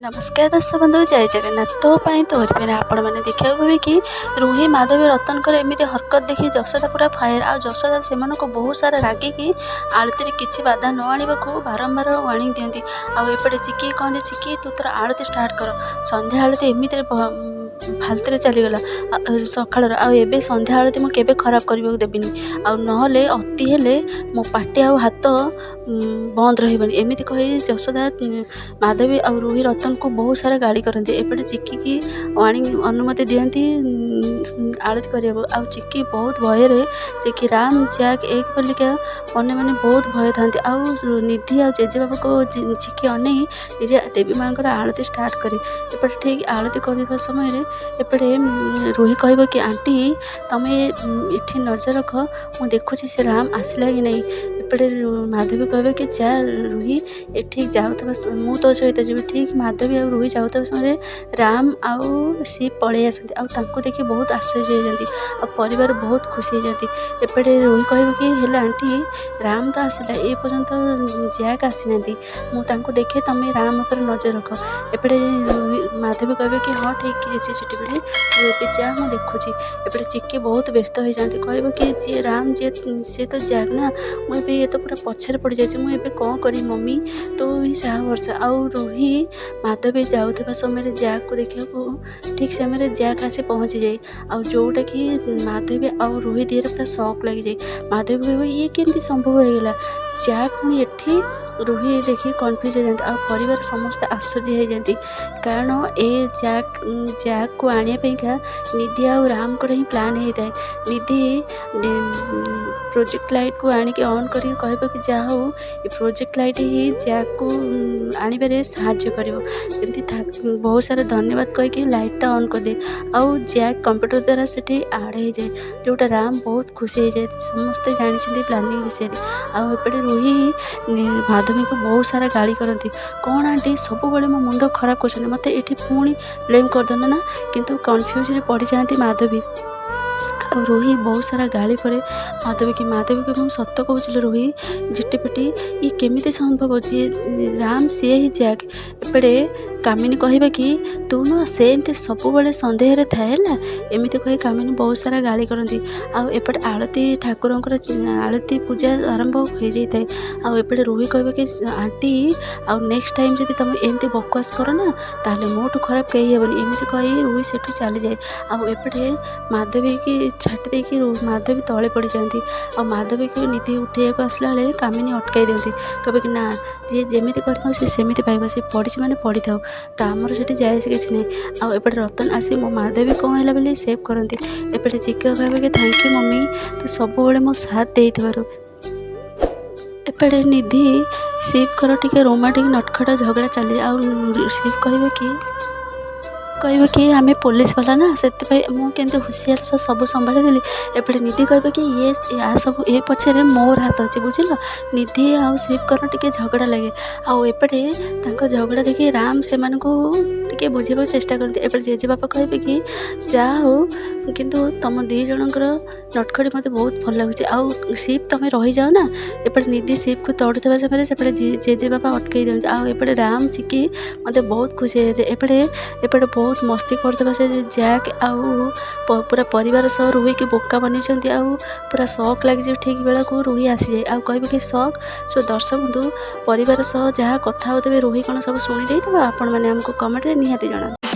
ନମସ୍କାର ଦର୍ଶକ ବନ୍ଧୁ, ଜୟ ଜଗନ୍ନାଥ। ତୋ ପାଇଁ ତୋରି ପାଇଁ ଆପଣମାନେ ଦେଖିବାକୁ ପାଇବେ କି ରୁହି, ମାଧବୀ, ରତନଙ୍କର ଏମିତି ହରକତ ଦେଖି ଯଶୋଦା ପୁରା ଫାୟାର। ଆଉ ଯଶୋଦା ସେମାନଙ୍କୁ ବହୁତ ସାରା ରାଗିକି ଆଳତିରେ କିଛି ବାଧା ନ ଆଣିବାକୁ ବାରମ୍ବାର ୱାର୍ଣ୍ଣିଂ ଦିଅନ୍ତି। ଆଉ ଏପଟେ ଚିକି କହନ୍ତି, "ଚିକି, ତୁ ତୋର ଆଳତି ଷ୍ଟାର୍ଟ କର। ସନ୍ଧ୍ୟା ଆଳତି ଏମିତିରେ ଫାଲତୁରେ ଚାଲିଗଲା ସକାଳର, ଆଉ ଏବେ ସନ୍ଧ୍ୟା ଆଳତି ମୁଁ କେବେ ଖରାପ କରିବାକୁ ଦେବିନି। ଆଉ ନହେଲେ ଅତି ହେଲେ ମୋ ପାଟି ଆଉ ହାତ ବନ୍ଦ ରହିବନି।" ଏମିତି କହି ଯଶୋଦା ମାଧବୀ ଆଉ ରୁହି, ରତନକୁ ବହୁତ ସାରା ଗାଳି କରନ୍ତି। ଏପଟେ ଚିକିକି ୱାର୍ଣ୍ଣିଂ ଅନୁମତି ଦିଅନ୍ତି ଆଳତି କରିବାକୁ। ଆଉ ଚିକି ବହୁତ ଭୟରେ, ଚିକି ରାମ ଜ୍ୟାକ୍ ଏକ ବୋଲିକା ମନେ ମନେ ବହୁତ ଭୟ ଥାନ୍ତି। ଆଉ ନିଧି ଆଉ ଜେଜେବାପାକୁ ଚିକି ଅନେଇ ନିଜେ ଦେବୀ ମାଆଙ୍କର ଆଳତି ଷ୍ଟାର୍ଟ କରେ। ଏପଟେ ଠିକ୍ ଆଳତି କରିବା ସମୟରେ ଏପଟେ ରୁହି କହିବ କି, "ଆଣ୍ଟି, ତମେ ଏଠି ନଜର ରଖ, ମୁଁ ଦେଖୁଛି ସେ ରାମ ଆସିଲା କି ନାହିଁ।" ଏପଟେ ମାଧବୀ କହିବେ କି, "ଯା ରୁହି, ଏଠି ଯାଉଥିବା ମୁଁ ତୋ ସହିତ ଯିବି।" ଠିକ୍ ମାଧବୀ ଆଉ ରୁହି ଯାଉଥିବା ସମୟରେ ରାମ ଆଉ ଶିବ ପଳେଇ ଆସନ୍ତି। ଆଉ ତାଙ୍କୁ ଦେଖି ବହୁତ ଆଶ୍ଚର୍ଯ୍ୟ ହେଇଯାନ୍ତି ଆଉ ପରିବାର ବହୁତ ଖୁସି ହେଇଯାନ୍ତି। ଏପଟେ ରୁହି କହିବ କି, "ହେଲେ ଆଣ୍ଟି, ରାମ ତ ଆସିଲା, ଏ ପର୍ଯ୍ୟନ୍ତ ଜ୍ୟାକ୍ ଆସିନାହାନ୍ତି। ମୁଁ ତାଙ୍କୁ ଦେଖେ, ତମେ ରାମ ଉପରେ ନଜର ରଖ।" ଏପଟେ ମାଧବୀ କହିବେ କି, "ହଁ, ଠିକ୍ ଅଛି ଚିଟିପିଟି, ତୁ ଏବେ ଯା, ମୁଁ ଦେଖୁଛି।" ଏପଟେ ଚିକି ବହୁତ ବ୍ୟସ୍ତ ହେଇଯାନ୍ତି। କହିବ କି, "ଯିଏ ରାମ ଯିଏ, ସିଏ ତ ଜ୍ୟାକ୍ ନା? ମୁଁ ଏବେ ଇଏ ତ ପୁରା ପଛରେ ପଡ଼ିଯାଇଛି। ମୁଁ ଏବେ କ'ଣ କରିବି? ମମି, ତୁ ହିଁ ସାହା ଭରସା।" ଆଉ ରୁହି, ମାଧବୀ ଯାଉଥିବା ସମୟରେ ଜ୍ୟାକ୍କୁ ଦେଖିବାକୁ ଠିକ୍ ସମୟରେ ଜ୍ୟାକ୍ ଆସି ପହଞ୍ଚିଯାଏ। ଆଉ ଯେଉଁଟାକି ମାଧବୀ ଆଉ ରୁହି ଦିହରେ ପୁରା ସକ୍ ଲାଗିଯାଏ। ମାଧବୀ କହିବ, "ଇଏ କେମିତି ସମ୍ଭବ ହେଇଗଲା? ଜ୍ୟାକ୍ ପୁଣି ଏଠି?" ରୁହି ଦେଖି କନଫ୍ୟୁଜ୍ ହେଇଯାନ୍ତି ଆଉ ପରିବାର ସମସ୍ତେ ଆଶ୍ଚର୍ଯ୍ୟ ହେଇଯାନ୍ତି। କାରଣ ଏ ଜ୍ୟାକ୍କୁ ଆଣିବା ପାଇଁକା ନିଧି ଆଉ ରାମଙ୍କର ହିଁ ପ୍ଲାନ୍ ହେଇଥାଏ। ନିଧି ପ୍ରୋଜେକ୍ଟ ଲାଇଟ୍କୁ ଆଣିକି ଅନ୍ କରିକି କହିବ କି, ଯାହା ହଉ, ଏ ପ୍ରୋଜେକ୍ଟ ଲାଇଟ୍ ହିଁ ଜ୍ୟାକ୍କୁ ଆଣିବାରେ ସାହାଯ୍ୟ କରିବ। ଏମିତି ବହୁତ ସାରା ଧନ୍ୟବାଦ କହିକି ଲାଇଟ୍ଟା ଅନ୍ କରିଦିଏ। ଆଉ ଜ୍ୟାକ୍ କମ୍ପ୍ୟୁଟର ଦ୍ୱାରା ସେଠି ଆଡ଼୍ ହେଇଯାଏ, ଯେଉଁଟା ରାମ ବହୁତ ଖୁସି ହେଇଯାଏ। ସମସ୍ତେ ଜାଣିଛନ୍ତି ପ୍ଲାନିଂ ବିଷୟରେ। ଆଉ ଏପଟେ ରୁହି ମାଧବୀଙ୍କୁ ବହୁତ ସାରା ଗାଳି କରନ୍ତି, "କ'ଣ ଆଣ୍ଟି, ସବୁବେଳେ ମୋ ମୁଣ୍ଡ ଖରାପ କରୁଛନ୍ତି? ମୋତେ ଏଠି ପୁଣି ବ୍ଲେମ୍ କରିଦେଲ ନା?" କିନ୍ତୁ କନଫ୍ୟୁଜରେ ପଡ଼ିଯାଆନ୍ତି ମାଧବୀ। ଆଉ ରୁହି ବହୁତ ସାରା ଗାଳି କରେ ମାଧବୀକି। ମାଧବୀକି, "ମୁଁ ସତ କହୁଥିଲି ରୁହି, ଝିଟିପିଟି, ଇଏ କେମିତି ସମ୍ଭବ? ଯିଏ ରାମ, ସିଏ ହିଁ ଜ୍ୟାକ୍।" ଏପଟେ କାମିନୀ କହିବେ କି, "ତୁ ନୁହଁ ସେମିତି ସବୁବେଳେ ସନ୍ଦେହରେ ଥାଏ ହେଲା।" ଏମିତି କହି କାମିନୀ ବହୁତ ସାରା ଗାଳି କରନ୍ତି। ଆଉ ଏପଟେ ଆଳତି, ଠାକୁରଙ୍କର ଆଳତି ପୂଜା ଆରମ୍ଭ ହୋଇଯାଇଥାଏ। ଆଉ ଏପଟେ ରୁହି କହିବେ କି, "ଆଣ୍ଟି, ଆଉ ନେକ୍ସଟ ଟାଇମ୍ ଯଦି ତୁମେ ଏମିତି ବକୱାସ କର ନା, ତାହେଲେ ମୋଠୁ ଖରାପ କେହି ହେବନି।" ଏମିତି କହି ରୁହି ସେଠୁ ଚାଲିଯାଏ। ଆଉ ଏପଟେ ମାଧବୀକି ଛାଟି ଦେଇକି ମାଧବୀ ତଳେ ପଡ଼ିଯାଆନ୍ତି। ଆଉ ମାଧବୀକୁ ନିଧି ଉଠେଇବାକୁ ଆସିଲା ବେଳେ କାମିନୀ ଅଟକାଇ ଦିଅନ୍ତି। କହିବେ କି, "ନା, ଯିଏ ଯେମିତି କରିବ ସେ ସେମିତି ପାଇବ। ସେ ପଡ଼ିଛି ମାନେ ପଡ଼ିଥାଉ, ତ ଆମର ସେଠି ଯାଏ ଆସେ କିଛି ନାହିଁ।" ଆଉ ଏପଟେ ରତନ ଆସି ମୋ ମାଧବୀ କ'ଣ ହେଲା ବୋଲି ସେଭ୍ କରନ୍ତି। ଏପଟେ ଚିକା କହିବେ କି, "thank you mummy, ତୁ ସବୁବେଳେ ମୋ ସାଥ ଦେଇଥିବାରୁ।" ଏପଟେ ନିଧି ଶିବଙ୍କର ଟିକେ ରୋମାଣ୍ଟିକ୍ ନଟଖଟ ଝଗଡ଼ା ଚାଲେ। ଆଉ ଶିବ କହିବେ କି, "ଆମେ ପୋଲିସ ବାଲା ନା, ସେଥିପାଇଁ ମୁଁ କେମିତି ହୁସିଆର ସହ ସବୁ ସମ୍ଭାଳିଦେଲି।" ଏପଟେ ନିଧି କହିବେ କି, "ଇଏ ୟା ସବୁ ଏ ପଛରେ ମୋର ହାତ ଅଛି, ବୁଝିଲ?" ନିଧି ଆଉ ଶିବଙ୍କର ଟିକେ ଝଗଡ଼ା ଲାଗେ। ଆଉ ଏପଟେ ତାଙ୍କ ଝଗଡ଼ା ଦେଖି ରାମ ସେମାନଙ୍କୁ ଟିକେ ବୁଝେଇବାକୁ ଚେଷ୍ଟା କରନ୍ତି। ଏପଟେ ଜେଜେବାପା କହିବେ କି, "ଯାହା ହଉ, କିନ୍ତୁ ତମ ଦୁଇ ଜଣଙ୍କର ନଟଖଟି ମୋତେ ବହୁତ ଭଲ ଲାଗୁଛି। ଆଉ ଶିବ, ତମେ ରହିଯାଅ ନା।" ଏପଟେ ନିଧି ଶିବକୁ ତଡ଼ୁଥିବା ସମୟରେ ସେପଟେ ଜେଜେବାପା ଅଟକେଇ ଦିଅନ୍ତି। ଆଉ ଏପଟେ ରାମ, ଚିକି ମୋତେ ବହୁତ ଖୁସି ହେଇଯାନ୍ତି। ଏପଟେ ବହୁତ ମସ୍ତି କରୁଥିବା ସେ ଜ୍ୟାକ୍ ଆଉ ପୁରା ପରିବାର ସହ ରୁହିକି ବୋକା ବନେଇଛନ୍ତି। ଆଉ ପୁରା ସକ୍ ଲାଗିଯିବ। ଠିକ୍ ବେଳକୁ ରୁହି ଆସିଯାଏ ଆଉ କହିବେ କି ସକ୍। ସୋ ଦର୍ଶକ ବନ୍ଧୁ, ପରିବାର ସହ ଯାହା କଥା ହେଉଥିବେ, ରୁହି କ'ଣ ସବୁ ଶୁଣି ଦେଇଥିବ? ଆପଣମାନେ ଆମକୁ କମେଣ୍ଟରେ ନିହାତି ଜଣାନ୍ତୁ।